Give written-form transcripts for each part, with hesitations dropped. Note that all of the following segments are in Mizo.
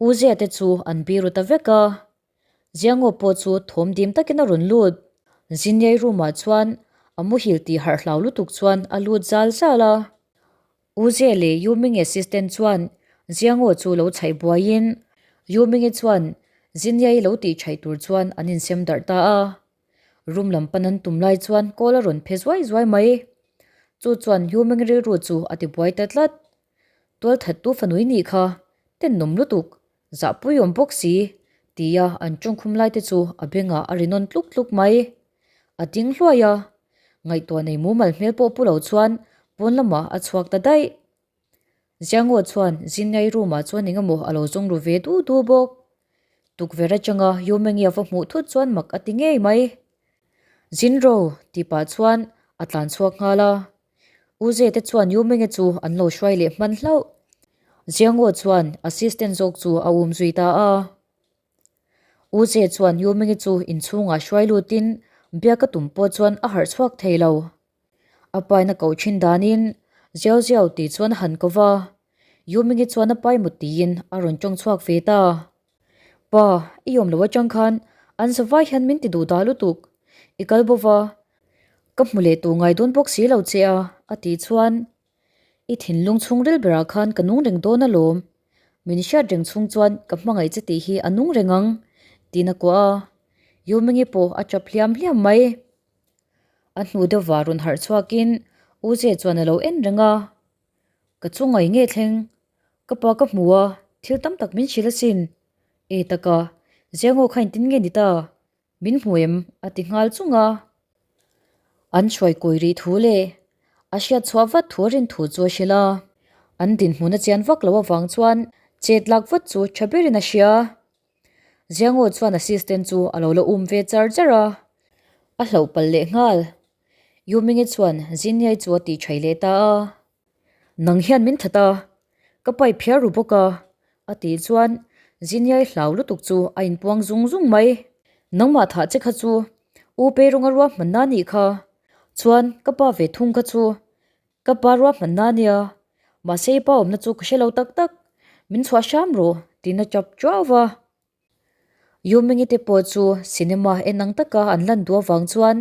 U Zia te chu an biru ta vek a. Ziangaw pawh chu thawm dim takin a rawn lut. Zinyai room ah chuan a muhil tih harh hlau lutuk chuan a lut zal zal a. U Zia leh Yu Ming assistant chuan Ziangaw chu lo chhaih buaiin Yu Mingi chuan Zinyai lo tih chhaih tur chuan an insem darh ta a. Room lam pan an tum lai chuan kawl a rawn phe zuai zuai mai. Chu chuan Yu Ming rilru chu a ti buai ta tlat. Tual thattu fanui nih kha tennawm lutuk, zahpui awm bawk si, tia an tawngkhum lai te chu a bengah a ri nawn tluk tluk mai. A ding hluai a, ngaihtuah nei mumal hmel pawh pu lo chuan pawn lamah a chhuak ta daih. Ziangaw chuan Zinyai room ah chuan engemaw a lo zawng ru ve du du bawk. Tukverh atanga Yumengi a va hmuh thut chuan mak a ti ngei mai. Zinro tih pah chuan a tlan chhuak nghal a. U Ze te chuan Yumenge chu an lo hruai leh hman hlauh. Jianguo chuan assistant zawk chu a um zui ta a. U Ze chuan Yumenge chu inchhungah hruai lutin biak a tum pawh chuan a harh chhuak thei lo. A paina koh thin danin Jiao Jiao tih chuan a han ko va. Yumenge chuan a pai mut tiin a rawn tawng chhuak ve ta. Pa, i awm lo atang khan an zavai hian min ti duh dah lutuk. I kal bo va, ka hmu leh tur ngai dawn bawk si lo che a, a tih chuan i thinlung chhungril berah khan ka nung reng dawn alawm. Min hriat reng chhung chuan ka hmangaih che tih hi a nung reng ang, tiin a kuah a. Yumingi pawh a tap hliam hliam mai. A hnu deuhva rawn harh chhuakin U Ze chuan a lo en reng a. Ka chungai nge thleng? Ka pa ka hmu a, thil tam tak min hrilh asin. E taka, Ziangaw kha engtin nge ni ta? Min hmu em? a ti nghal chung a. An hruai kawi rih thu leh a hriat chhuah vat thu a rin thu chu a hrilh a. An dinhmun a chian vak loh avang chuan chet lak vat chu tha berin a hria. Ziangaw chuan assistant chu a lo la um ve char char a, a hlauh palh leh nghal. Yumingi chuan Zinyai chu a tih thaih leh ta a. Nang hian min that a, ka pai phiar ru bawk a, a tih chuan Zinyai hlau lutuk chu a inpuang zung zung mai. Nangmah thah che kha chu U Peironga ruahmanna a nih kha, chuan ka pa ve thung kha chu Ka pa ruahmanna a nia, mahse i pa awmna chu ka hre lo tak tak, min chhuah hram rawh tiin a chap chuau va. Yumingi te pawh chu cinema en ang taka an lan duh avang chuan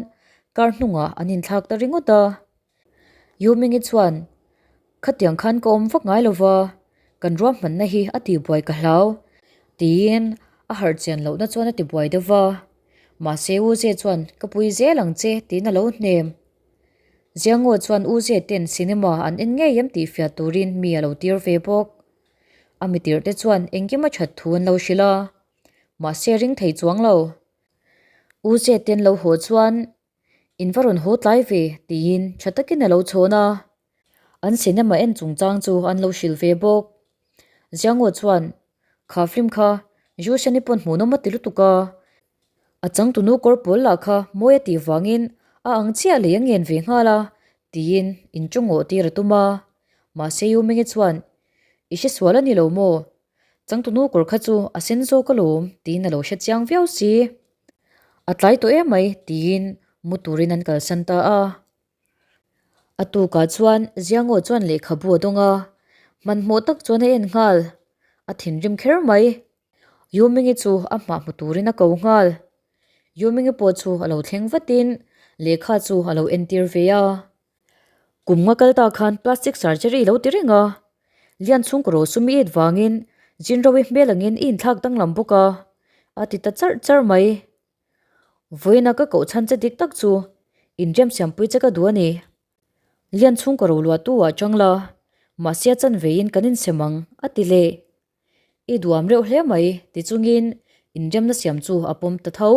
car hnungah an inthlak ta ringawt a. Yumingi chuan, Khatiang khan ka awm vak ngai lo va, kan ruahmanna hi a tihbuai ka hlau, tiin a harh chian lohna chuan a tibuai deuh va. Mahse U Ze chuan, Ka pui zel ang che, tiin a lo hnem. Ziangaw chuan U Ze ten cinema an en ngei em tih fiah turin mi a lo tir ve bawk. A mitirh te chuan engkim a that thu an lo hrilh a, mahse ring thei chuang lo. U Ze ten lo haw chuan in va rawn haw tlai ve tiin tha takin a lo chhawn a. An cinema en chungchang chu an lo hrilh ve bawk. Ziangaw chuan kha film kha Jushani pawn hmuhnawm a ti lutuk a. A changtunu kawr pawl lah kha mawi a tih vangin a ang chiah lei a ngen ve nghal a, tiin inchawngawh tir a tum a. Mahse Yumingi chuan, I hre sual a ni lo maw? Changtunu kawr kha chu a sen zawk alawm, tiin a lo hre chiang viau si. A tlai tawh em mai, tiin mu turin an kalsan ta a. A tukah chuan Ziangaw chuan lehkhabu a dawng a, hmanhmawh tak chuan a en nghal. A thinrim kher mai. Yumingi chu a hmah hmu turin a ko nghal. Yumingi pawh chu a lo thleng vatin lehkha chu a lo entir ve a. Kum nga kal ta khan plastic surgery lo ti reng a. Lian chhungkaw ro sum i it vangin Jinrawi hmel angin i inthlak danglam bawk a, a ti ta charh charh mai. Vawiina ka koh chhan che dik tak chu inrem siampui che ka duh a ni. Lian chhungkaw ro luahtu ah chang la, mahse a chanveiin kan insem ang, a ti leh. I duam reuh hle mai, ti chungin inremna siam chu a pawm ta tho.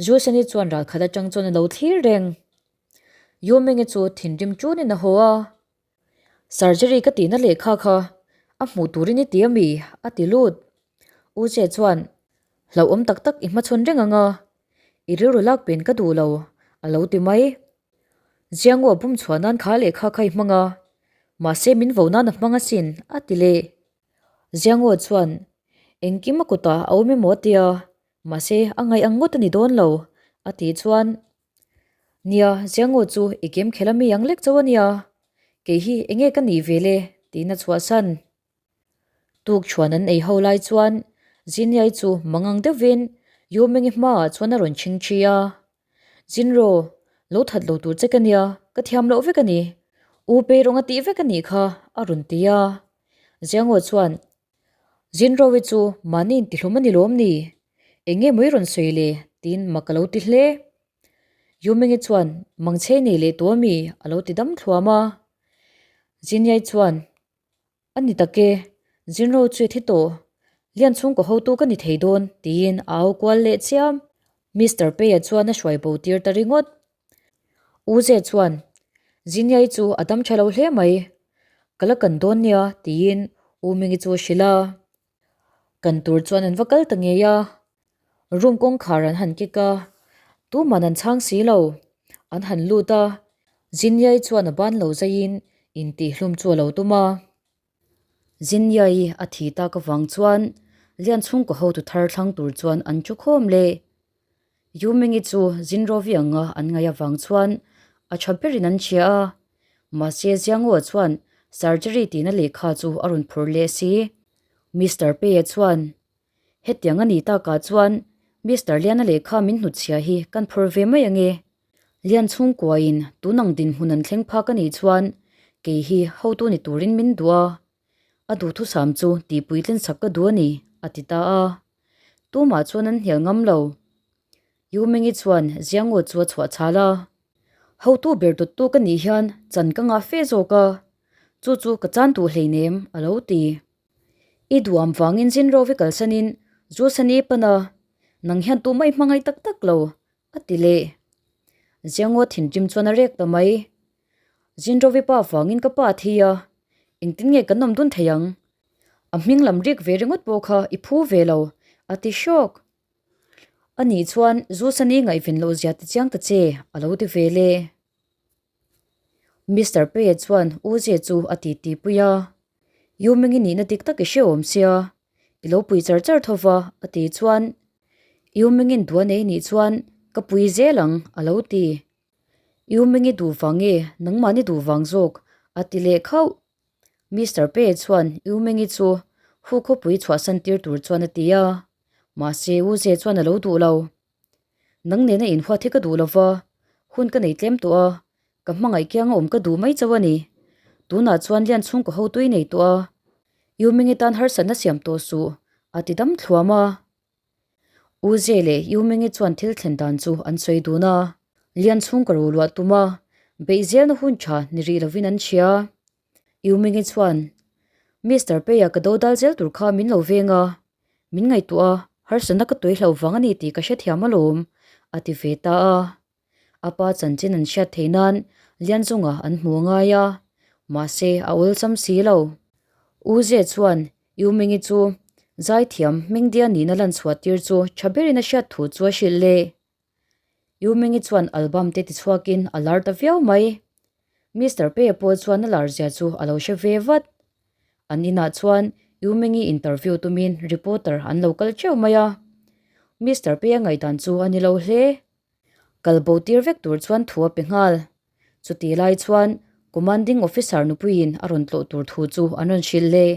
Juseni chuan ralkhat atang chuan a lo thlir reng. Yumenge chu thinrim tunin a haw a. Surgery ka tihna lehkha kha a hmuh turin i ti a mi? a ti lut. U Che chuan, Hlauhawm tak tak i hmachhawn reng ang a, i rilru lak pen ka duh lo, a lo ti mai. Ziangaw bum chhuah nan kha lehkha kha i hmang a, mahse min vo nan a hmang asin, a ti leh. Ziangaw chuan, Engkim a kutah a awm emaw a tia, mahse a ngaih ang ngawt a ni dawn lo, a tih chuan, Nia, Ziangaw chu i game khel ami ang lek chauh a nia, kei hi enge ka nih ve le? tiin a chhuahsan. Tukchhuan an ei ho lai chuan Zinyai chu mangang deuhvin Yumengi hmaah chuan a rawn chhing thi a. Zinro, lo that lo tur che ka nia, ka thiam loh vek a ni. U Pei rawng a tih vek a nih kha, a rawn ti a. Ziangaw chuan, Zinrovi chu mahni intihlum a ni lawm ni? Eng nge maw i rawn sawi le? tiin mak a lo ti hle. Yumengi chuan, Mangchhei nei leh tawh a mi? a lo ti dam thluam a. Zinyai chuan, A ni tak e, Zinro chu i thi tawh, Lian chhungkaw hotu ka ni thei dawn, tiin a au kual leh chiam. Mister Pei-a chuan a hruai bo tir ta ringawt. U Ze chuan, Zinyai chu a dam tha lo hle mai, ka la kan dawn nia, tiin U Mingi chu a hrilh a. Kan tur chuan an va kal ta ngei a, room kawngkhar an han kik a, tuman an chhang si lo, an han lut a, Zinyai chuan a ban lo zaiin intihhlum chu a lo tum a. Zinyai a thi tak avang chuan Lian chhungkaw hotu thar thlang tur chuan an thu khawm leh. Yumingi chu Zinrovi anga an ngaih avang chuan a tha berin an hria a, mahse Ziangaw chuan surgery tihna lehkha chu a rawn phur leh si. Mister Pei-a chuan, Hetiang a nih takah chuan Mister Liana lehkha min hnutchhia hi kan phur ve mai ange. Lian chhungkuain tun ang dinhmun an thleng phak a nih chuan kei hi hotu ni turin min duh a, a duhthusam chu tihpuitlin sak ka duh a ni, a ti ta a. Tumah chuan an hnial ngam lo. Yu Mengi chuan Ziangaw chu a chhuah chhal a. Hotu ber dawttu ka nih hian chan ka ngah fe zawk a, chu chu ka chan duh hleinem, a lo ti. I duam vangin Zinrovi kalsanin Zusani pan a, nang hian tumah i hmangaih tak tak lo, a ti leh. Ziangaw thinrim chuan a rek ta mai. Zinrovi pa vangin ka pa a thi a, engtin nge kan awm dun thei ang? A hming lam rik ve ringawt pawh kha i phu ve lo, a ti hrawk. Ani chuan Zusani ngaihven loh zia ti chiang ta che, a lo ti ve le. Mister Pei-a chuan U Zia chu a ti ti pui a, Yu Ming-i nihna dik tak i hrehawm sia, i lo pui char char tho va, a ti chuan Yu Ming-in duh a nei nih chuan ka pui zel ang, a lo ti. Yu Ming-i duh vang nge nangmahni duh vang zawk, a ti leh khauh. Mister Pei chuan U Mengi chu hu khawpui chhuahsan tir tur chuan a ti a, mahse U Ze chuan a lo duh lo. Nang nena inhuat hi ka duh lo va, hun ka nei tlem tawh a, ka hmangaih kianga awm ka duh mai chauh a ni. Tunah chuan Lian chhungkaw ho tui nei tawh a, U Mengi tan harsatna siam tawh suh, a ti dam thluam a. U Ze leh U Mengi chuan thil thlen dan chu an sawi dun a, Lian chhungkaw ro luah tum a, beih zelna hun tha ni rih lovin an hria. U Mengi chuan, Mister Pei-a ka do dal zel tur kha min lo veng a, min ngaihtuah a, harsatna ka tui hlauh vang a ni tih ka hrethiam alawm, a ti ve ta a. A pa chanchin an hriat theih nan Lianzunga an hmu a ngai a, mahse a awlsam si lo. U Ze chuan U Mingi chu zaithiam Mingdia nihna lan chhuah tir chu tha berin a hriat thu chu a hrilh leh. U Mingi chuan album te tichhuakin a lar ta viau mai. Mister Pei-a pawh chuan a lar zia chu a lo hre ve vat. An inah chuan U Mingi interview tumin reporter an lo kal teuh mai a. Mister Pei-a ngaihdan chu a ni lo hle. Kal bo tir vek tur chuan thu a pe nghal. Chutih lai chuan Commanding Officer nupuiin a rawn tlawh tur thu chu an rawn hrilh le.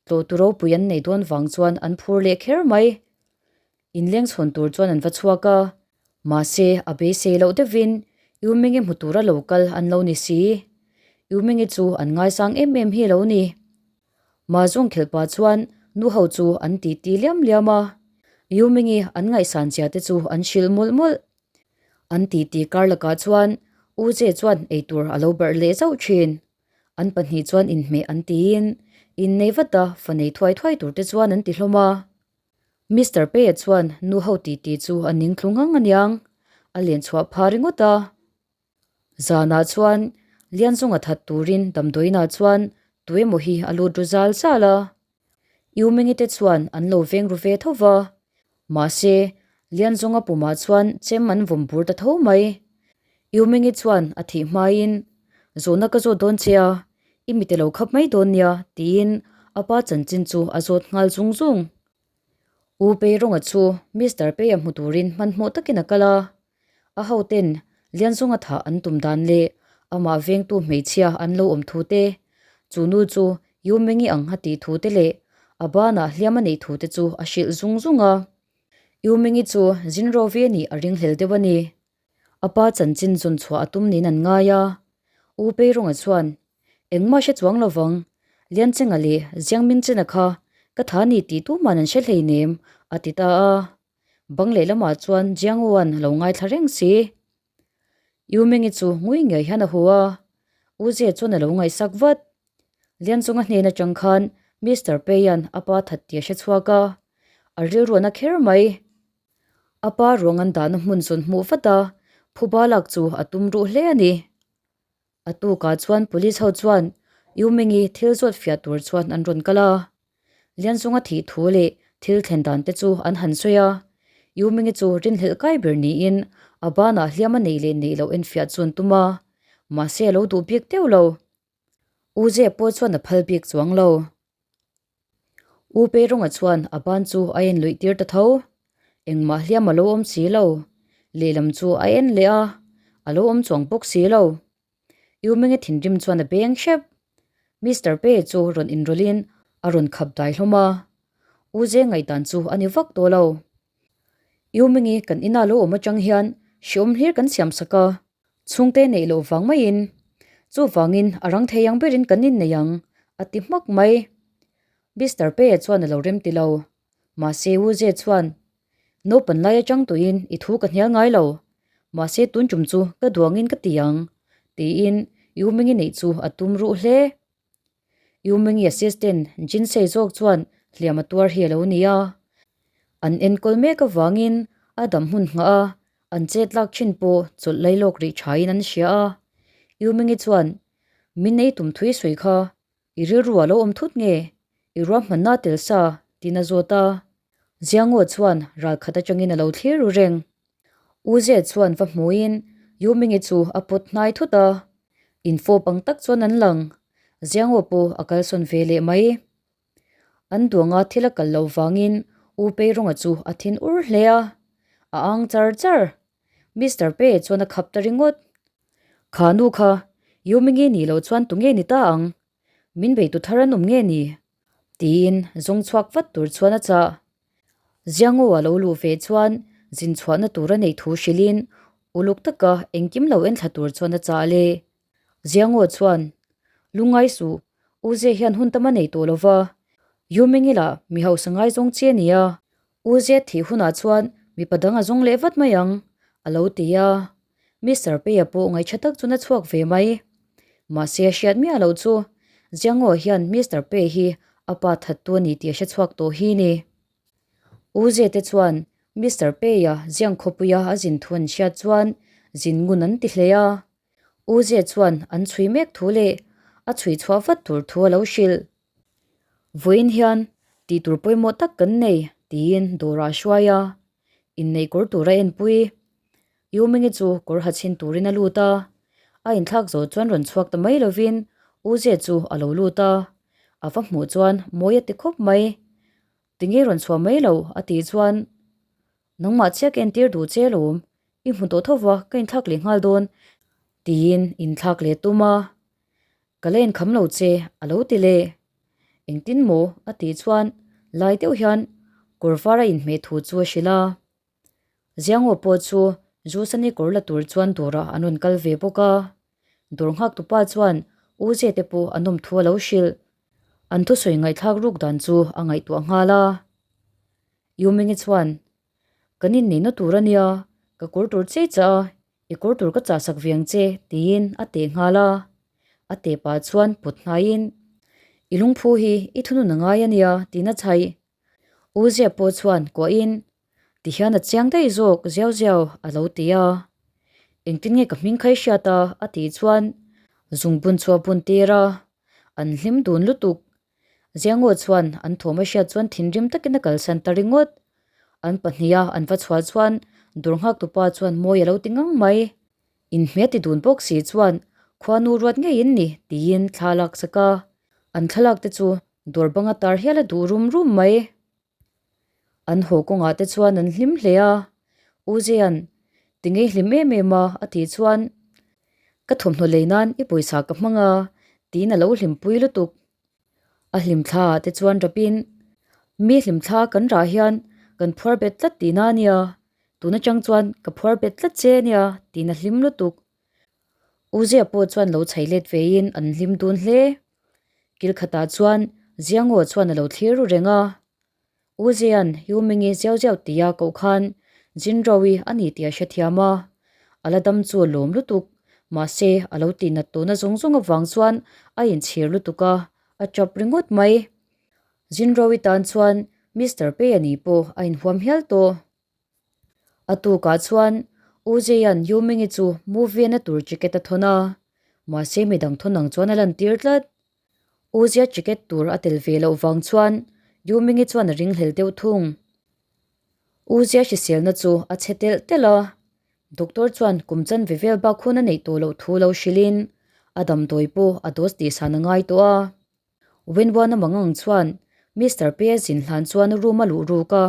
Tlawh tu ropui an nei dawn vang chuan an phur leh kher mai. Inleng chhawn tur chuan an va chhuak a. Mahse, a beisei loh deuhin U Mingi hmu tura lo kal an lo ni si. U Mingi chu an ngaisang em em hi a lo ni. Mahzawng khelh pah chuan nu ho chu an ti ti liam liam a, Yu Mingi an ngaihsan zia te chu an hrilh mawlh mawlh. An ti ti kar lakah chuan U Ze chuan eitur a lo barh leh zauh thin. An pahnih chuan inhmeh an tiin innei vat a, fa nei thuai thuai tur te chuan an ti hlawm a. Mister Pei-a chuan nu ho ti ti chu a ning thlu ngang aniang, a len chhuah pha ringawt a. Zanah chuan Lianzunga that turin damdawiinah chuan tuemaw hi a lut ru zal zal a. U Mingi te chuan an lo veng ru ve tho va. Mahse, Lianzunga pumah chuan chem an vawm bur ta tho mai. U Mingi chuan a thih hmain, Zawhna ka zawt dawn che a, i mite lo khap mai dawn nia, tiin a pa chanchin chu a zawt nghal zung zung. U Peironga chu Mister Peia hmu turin hmanhmawh takin a kal a. A hoten Lianzunga thah an tum dan leh amah vengtu hmeichhia an lo awm thu te, chu nu chu Yu Mengi ang a tih thu te leh A banah hliam a neih thu te chu a hrilh zung zung a. Yu Ming-i chu Zinrovi a nih a ringhlel deuh a ni. A pa chanchin zawn chhuah a tum niin an ngai a. U Peironga chuan, Engmah hre chuang lovang, Lianchenga leh Ziangmingchena kha ka tha ni tih tuman an hre hleinem, a ti ta a. Bang lehlamah chuan Jianguan a lo ngaithla reng si. Yu Ming-i chu ngui ngei hian a hu a, U Zia chuan a lo ngaihsak vat. Lianchunga hnen atang khan Mister Pei-a'n a pa that tih a hre chhuak a, a rilruahna kher mai. A pa ruang an dahna hmun zawn hmuh vat a, phuba lak chu a tum ruh hle a ni. A tukah chuan police ho chuan Yu Ming-i thil zawt fiah tur chuan an rawn kal a. Lianzunga thih thu leh thil thlen dan te chu an han sawi a. Yu Ming-i chu rinhlelh kai ber niin a banah hliam a neih leh neih loh enfiah chu an tum a, mahse a lo duh bik deuh lo. U Zia pawh chuan a phal bik chuang lo. U Peironga chuan a ban chu a en luih tir ta tho. Engmah hliam a lo awm si lo. Lehlam chu a en leh a, a lo awm chuang bawk si lo. U Minga thinrim chuan a beng hrep. Mister Pei chu rawn inrawlhin a rawn khap dai hlawm a. U Zia ngaihdan chu a ni vak tawh lo. U Mingi kan ina lo awm atang hian hreawm hlir kan siam sak a. Chhungte neih loh vang maiin, chuvangin a rang thei ang berin kan innei ang, a ti hmak mai. Mister Pei-a chuan a lo rem ti lo. Mahse U Zia chuan, Naupan lai atang tuiin i thu ka hnial ngai lo. Mahse tun tum chu ka duangin ka ti ang, tiin U Mingi neih chu a tum ruh hle. U Mingi assistant Jinsei zawk chuan hliam a tuar hi a lo ni a. An enkawl mek avangin a dam hmun nghah a, an chet lak thin pawh chawlh lai lawk rih thain an hria a. U Mingi chuan, Min ei tum thui sawi kha, i rilru a lo awm thut nge? I ruahmanna tel sa? tiin a zawt a. Ziangaw chuan ral khat atangin a lo thlir ru reng. U Zia chuan va hmuin Yu Mingi chu a pawt hnai thut a, infawp ang tak chuan an lang. Ziangaw pawh a kalsawn ve leh mai. An duanga thil a kal loh vangin U Peironga chu a thin ur hle a, a ang char char. Mister Pei chuan a khap ta ringawt. Kha nu kha, Yu Mingi nih loh chuan tunge ni ta ang? Min beitu thar an awm nge ni? Tiin zawng chhuak vat tur chuan a chah. Ziango a lo luh ve chuan zin chhuahna tur a neih thu hrilhin uluk taka engkim lo en thla tur chuan a chah le. Ziango chuan, Lungngai suh, U Zia hian hun tam a nei tawh lo va, Yu Ming-i lah mi hausa ngaizawng chi a ni a, U Zia thih hunah chuan mipa dang a zawng leh vat mai ang, a lo ti a. Mister Peia pawh ngaihṭha tak chuan a chhuak ve mai. Mahse a hriat miah loh chu Jiango hian Mister Pei hi a pa thattu a ni tih a hre chhuak tawh hi ni. U Zia te chuan Mister Peia Jiang khawpuia a zin thu an hriat chuan zin ngun an ti hle a. U Zia chuan an chhui mek thu leh a chhui chhuah vat tur thu a lo hrilh. Vawiin hian tih tur pawimawh tak kan nei tiin dawrah a hruai a, inneih kawr tur a enpui. Yu Mingi chu kawr ha chhin turin a lut a, a inthlak zawh chuan rawn chhuak ta mai lovin U Zia chu a lo lut a, a va hmuh chuan mawi a ti khawp mai. Tinge rawn chhuah mai lo a tih chuan nangmah chiah ka entir duh che alawm, i hmu tawh tho va ka inthlak leh nghal dawn tiin inthlak leh tum a. Ka la enkham lo che, a lo ti le. Engtin maw? a tih chuan lai deuh hian kawr var a inhmeh thu chu a hrilh a. Ziangaw pawh chu Jusani kawr la tur chuan dawrah an rawn kal ve bawk a. Dawr nghak tupa chuan U Zia te pawh an awm thu a lo hrilh. An thusawi ngaihthlak ruk dan chu a ngaihtuah nghal a. Yu Mingi chuan, Kan inneihna tur a nia, ka kawr tur che chah a, I kawr tur ka chahsak ve ang che, tiin a teh nghal a. A teh pah chuan pawt hnaiin, I lungphu hi i thunun a ngai a nia, tiin a chhaih. U Zia pawh chuan kuahin, Tihian a chiang daih zawk ziau ziau, a lo ti a. Engtin nge ka hming kha i hriat a? a tih chuan zungbun chu a bun tir a. An hlim dun lutuk. Ziangaw chuan an thawm a hriat chuan thinrim takin a kalsan ta ringawt. An pahniha an va chhuah chuan dawr nghak tupa chuan mawi a lo ti ngang mai. Inhmeh ti dun bawk si chuan khuanu ruat ngeiin ni tiin thla lak sak a. An thlalak te chu dawr banga tar hial a duh rum rum mai. An haw kawngah te chuan an hlim hle a, U Zea'n ti ngei hlim em em a a tih chuan ka thawmhnaw lei nan i pawisa ka hmang a tiin a lo hlimpui lutuk. A hlim thla ah te chuan rapin. Mi hlimthla kan rah hian kan phuar bet tlat tihna a nia, tun atang chuan ka phuar bet tlat che a nia tiin a hlim lutuk. U Zia pawh chuan lo chhai let vein an hlim dun hle. Kil khatah chuan Ziangaw chuan a lo thlir ru reng a. U Zia'n Yu Mingi ziau ziau tia koh khan Jinrawi a ni tih a hrethiam a, a la dam chu a lawm lutuk. Mahse, a lo tihnat tawhna zawng zawng avang chuan a inchhir lutuk a, a tap ringawt mai. Jinrawi tan chuan Mister Pei a ni pawh a inhuam hial tawh. A tukah chuan U Zeia'n Yu Mingi chu movie na tur ticket a thawn a, mahse midang thawn ang chuan a lantir tlat. U Zia ticket tur a tel ve loh vang chuan Yu Mingi chuan a ringhlel deuh thung. U Zia hriselna chu a chhe telh telh a, doctor chuan kum chanve vel bak hun a neih tawh loh thu lo hrilhin a damdawi pawh a dose tihsan a ngai tawh a. Wenwan a mangang chuan Mister Pei a zin hlan chuan room a luh ruk a,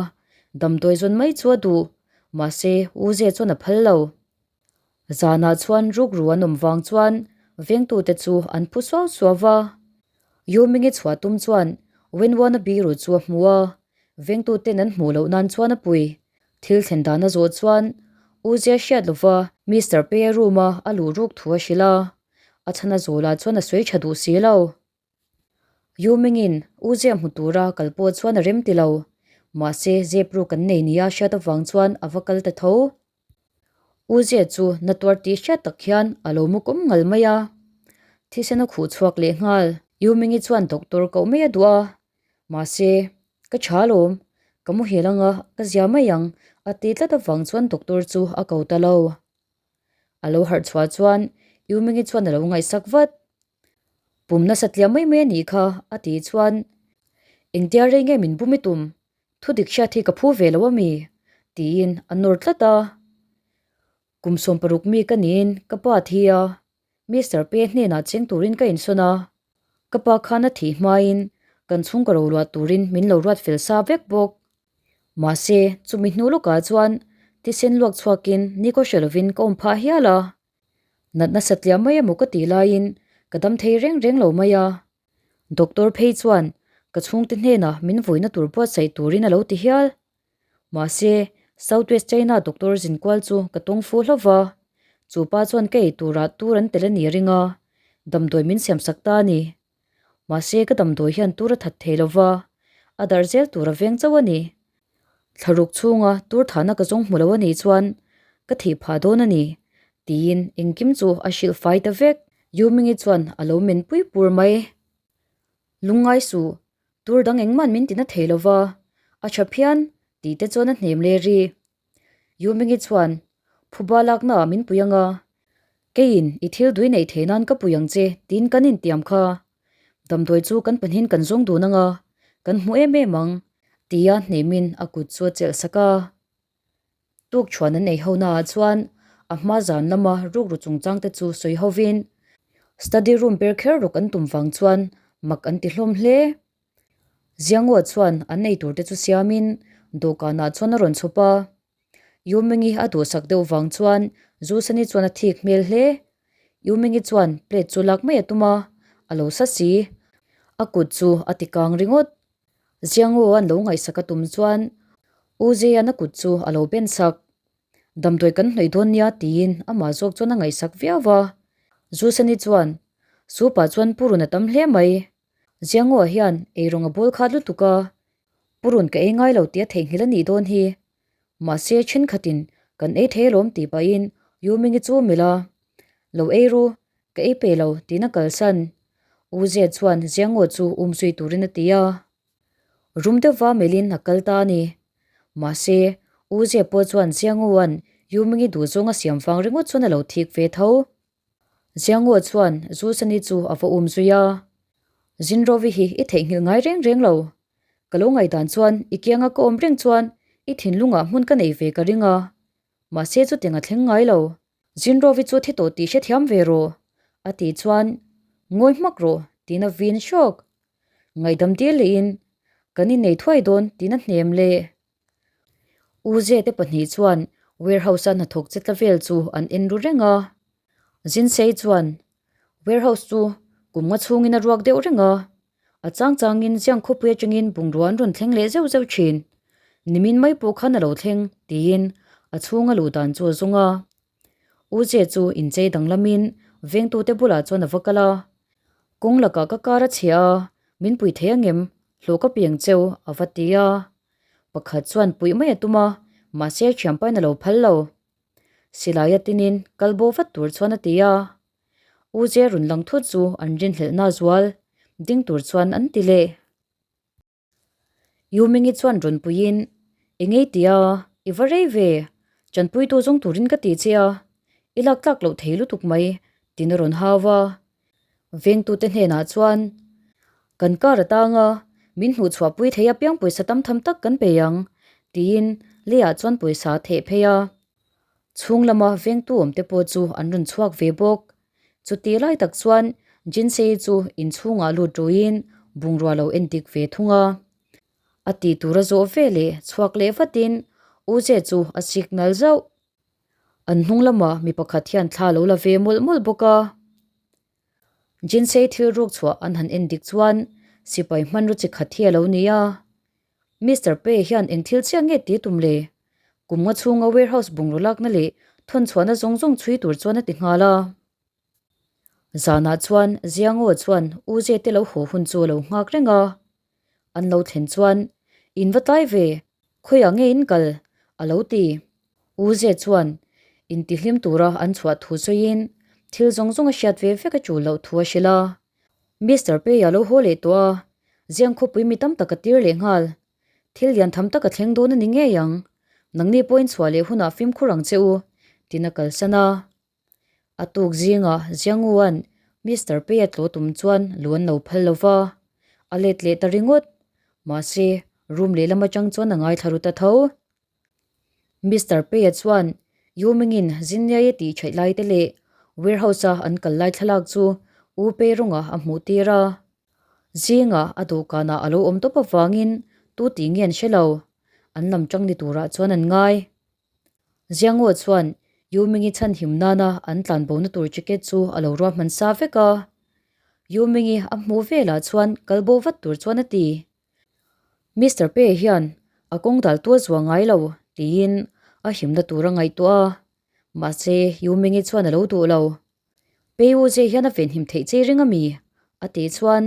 damdawi zawn mai chu a duh, mahse U Ze chuan a phal lo. Zanah chuan rukru an awm vang chuan vengtute chu an phu suau suau va. Yu Mingi chhuah tum chuan Wenwan a biru chu a hmu a, vengtuten an hmuh loh nan chuan a pui. Thil thlen dan a zawh chuan U Ze hriat lova Mister Pei a room a a luh ruk thu a hrilh a. A chhan a zawlah chuan a sawi tha duh si lo. Yu Mingin U Zia hmu tura kal pawh chuan a rem ti lo. Mahse, zep ruk an nei nia hriat avang chuan a va kal ta tho. U Zia chu na tuar tih hriat tak hian a lo mu kawm ngal mai a. Thisen a khuh chhuak leh nghal. Yu Mingi chuan doctor koh mai a duh a. Mahse, ka tha alawm, ka muhil anga ka zia mai ang a ti tlat avang chuan doctor chu a ko ta lo. A lo harh chhuah chuan Yu Mingi chuan a lo ngaihsak vat. Pum nasa tliah mai mai a nih kha a tih chuan Engtia rei nge min bum i tum? Thu dik hriat hi ka phu ve lo a mi? tiin a nawr tlat a. Kum 16 mi ka niin ka pa a thi a, Mister Pe hnenah cheng turin ka insawn a. Ka pa khan a thih hmain kan chhungkaw roluah turin min lo ruat fel sa vek bawk. Mahse, chumi hnu lawkah chuan thisen luak chhuakin ni kaw hre lovin ka awm phah hial a. Natna satliah mai emaw ka tih laiin ka dam thei reng reng lo mai a. Doctor phei chuan ka chhungte hnenah min vuina tur buatsaih turin a lo ti hial. Mahse, South West China doctor zinkual chu ka tawng fu hlauh va. Chu pa chuan ka ei turah tur an tel a ni a ring a, damdawi min siamsak ta a ni. Mahse, ka damdawi hian tur a that thei lo va, a darh zel tur a veng chauh a ni. Thlaruk chhunga tur thahna ka zawng hmu lo a nih chuan ka thih phah dawn a ni, tiin engkim chu a hrilh fai ta vek. Yu Mingi chuan a lo men pui pur mai. Lungngai suh, tur dang engmah min tina thei lo va, a tha phian, tih te chuan a hnem leh rih. Yu Mingi chuan, Phuba laknaah min pui ang a, keiin i thil dui neih theih nan ka pui ang che, tiin kan intiam kha. Damdawi chu kan pahnihin kan zawng dun ang a, kan hmu em em ang, tia hnemin a kut chu a chelh sak a. Tuk chhuan an ei ho naah chuan a hma zan lama rukru chungchang te chu sawi hovin study room ber kher rawk an tum vang chuan mak an ti hlawm hle. Ziangaw chuan an ei tur te chu siamin dawhkanah chuan a rawn chhawp a. Yu Mingi a duhsak deuh vang chuan Zusani chuan a thik hmel hle. Yu Mingi chuan plate chu lak mai a tum a, a lo sa si. A kut chu a ti kang ringawt. Ziangaw an lo ngaihsak a tum chuan U Zeian a kut chu a lo ben sak. Damdawi kan hnawih dawn nia tiin amah zawk chuan a ngaihsak viau va. Zusani chuan, Supa chuan purun a tam hle mai. Ziangaw hian eirawng a bawl khat lutuk a, Purun ka ei ngai lo tih a theihnghilh a nih dawn hi. Mahse thenkhatin kan ei thei alawm tih pahin Yu Mingi chu melh a, Lo ei ru, ka ei pe lo tiin a kalsan. U Zia chuan Ziangaw chu um zui turin a ti a. Rum deuhva melhin a kal ta a ni. Mahse U Zia pawh chuan Ziangaw-a'n Yu Mingi duhzawng a siam vang ringawt chuan a lo thik ve tho. Ziangaw chuan Zusani chu a va um zui a, Zinrovi hi i theihnghilh ngai reng reng lo. Ka lo ngaihdan chuan i kianga ka awm reng chuan i thinlungah hmun ka nei ve ka ring a, mahse chutiang a thleng ngai lo. Zinrovi chu thi tawh tih hrethiam ve rawh, a tih chuan Ngawi hmak rawh tiin a vin hrawk. Ngaihdam dil lehin kan innei thuai dawn tiin a hnem leh. U Zia te pahnih chuan warehouse a hnathawk che tla vel chu an en ru reng a. Jinsei chuan warehouse chu kum nga chhungin a ruak deuh reng a. A chang changin Ziang khawpui atangin bungrua an rawn thleng leh zeuh zeuh thin. Nimin mai pawh khan a lo thleng, tiin a chhunga luh dan chu a zawng a. U Zia chu inchei danglamin vengtute bulah chuan a va kal a. Kawng lakah ka kar a chhia a, min pui thei angem? Hlawh ka piang cheu, a va ti a. Pakhat chuan puih mai a tum a, mahse a thianpain a lo phal lo. Silai a tinin kal bo vat tur chuan a ti a. U Zia rawn lang thut chu an rinhlelhna a zual ding tur chuan an ti leh. Yumingi chuan rawn puiin, Eng ei tia, i va rei ve, chanpuitu zawng turin ka ti che a, i lak tlak loh thei lutuk mai, tiin a rawn hau a. Vengtute hnenah chuan, Kan kar atanga min hmuhchhuah pui thei apiang pawisa tam tham tak kan pe ang, tiin leiah chuan pawisa a theh phei a. Chhung lama vengtu awmte pawh chu an rawn chhuak ve bawk. Chuti lai tak chuan Jinsei chu inchhungah lut ruiin bungrua lo en dik ve thung a. A tih tur a zawh ve leh chhuak leh vatin U Ze chu a signal zauh. An hnung lamah mi pakhat hian thla lo la ve mawlh mawlh bawk a. Jinsei thil ruk chhuah an han en dik chuan sipai hmanraw chi khat hi a lo ni a. Mister Pei hian eng thil chiah nge ti tum le? Kum nga chhunga warehouse bungraw lakna leh thawn chhuahna zawng zawng chhui tur chuan a ti nghal a. Zanah chuan Ziangaw chuan U Ze te lo haw hun chu a lo nghak reng a. An lo thlen chuan, In va tlai ve, khawiah nge in kal? a lo ti. U Ze chuan intihlim tura an chhuah thu sawiin thil zawng zawng a hriat ve vek a tul loh thu a hrilh a. Mister Pei a lo haw leh tawh a, Ziang khawpui mi tam tak a tir leh nghal. Thil lian tham tak a thleng dawn a ni ngei ang. Nangni pawhin chhuah leh hunah fimkhur ang che u, tiin a kalsan a. A tuk zingah Ziangua'n Mister Pei a tlaw tum chuan lu an lo phal lo va, a let leh ta ringawt. Mahse, room lehlam atang chuan a ngaithla ru ta tho. Mister Pei-a chuan Yu Ming-in Zinniai a tih theih lai te leh warehouse-a an kal lai thlalak chu U Pei rawngah a hmuh tir a. Zingah a dawhkanah a lo awm tawp avangin tu tih nge an hre lo. An lam tang ni turah chuan an ngai. Ziangaw chuan Yu Ming-i chhanhim nana an tlanbona tur ticket chu a lo ruahman sa vek a. Yu Ming-i a hmuh velah chuan kalbo vat tur chuan a ti. Mister Pei hian a kawng dal tual zuah ngai lo tiin a himna tur a ngaihtuah a, mahse Yu Ming-i chuan a lo duh lo. Pei U Zee hian a venhim theih che ring a mi? a tih chuan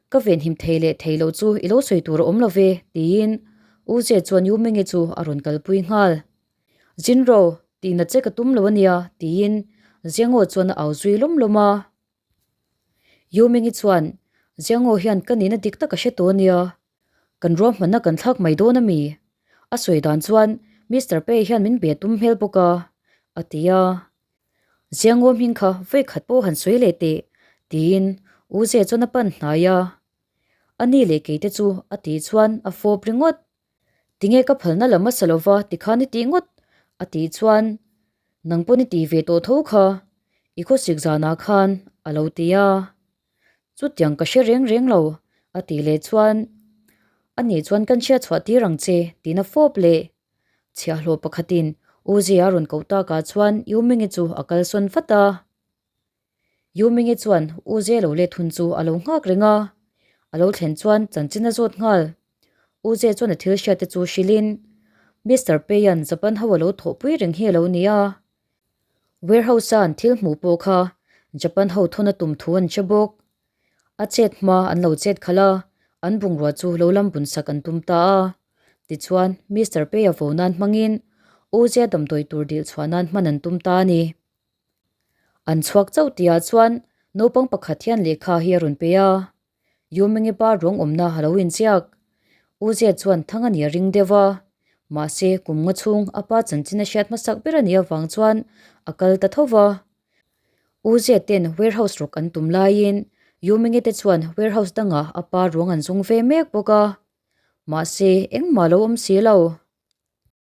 Ka venhim thei leh thei loh chu i lo sawi tur a awm lo ve tiin U Zee chuan Yu Ming-i chu a rawn kalpui nghal. Jinro, tihna che ka tum lo a nia tiin Ziangaw chuan a au zui lawm lawm a. Yu Ming-i chuan, Ziangaw hian ka nihna dik tak a hre tawh ania, kan ruahmanna kan thlak mai dawn a mi? A sawi dan chuan Mister Pei hian min be tum hmel bawk a, a ti a. Ziangaw hming kha vawi khat pawh han sawi leh teh, tiin U Ze chuan a pan hnai a. A ni leh keite chu a tih chuan a fawp ringawt. Tinge ka phalna la hmasa lova tikhan i tih ngawt? a tih chuan, Nang pawn i tih ve tawh tho kha, i khawsik zanah khan a lo ti a. Chutiang ka hre reng reng lo a tih leh chuan, A nih chuan kan hriat chhuah tir ang che tiin a fawp leh. Chhiahhlawh pakhatin U Zia a rawn koh takah chuan Yu Mingi chu a kalsawn vat a. Yu Mingi chuan U Ze lo let hun chu a lo nghak reng a, a lo thlen chuan chanchin a zawt nghal. U Ze chuan a thil hriat te chu hrilhin, Mister Peian Japan ho a lo thawhpui reng hi a lo ni a. Warehouse-a an thil hmuh pawh kha Japan ho thawn a tum thu an hre bawk. A chet hma an lo chet khalh a, an bungrua chu lo lam bun sak an tum ta a. Tichuan, Mister Pei-a vo nan hmangin U Ze damdawi tur dil chhuah nan hman an tum ta a ni. An chhuak chauh tihah chuan naupang pakhat hian lehkha hi a rawn pe a, Yumingi pa ruang awmna a lo inziak. U Zia chuan thang a nih a ring deuh a, mahse kum nga chhung a pa chanchin a hriat hmasak ber a nih avang chuan a kal ta tho va. U Zia ten warehouse rawk an tum laiin Yumingi te chuan warehouse dangah a pa ruang an zung ve mek bawk a, mahse engmah a lo awm si lo.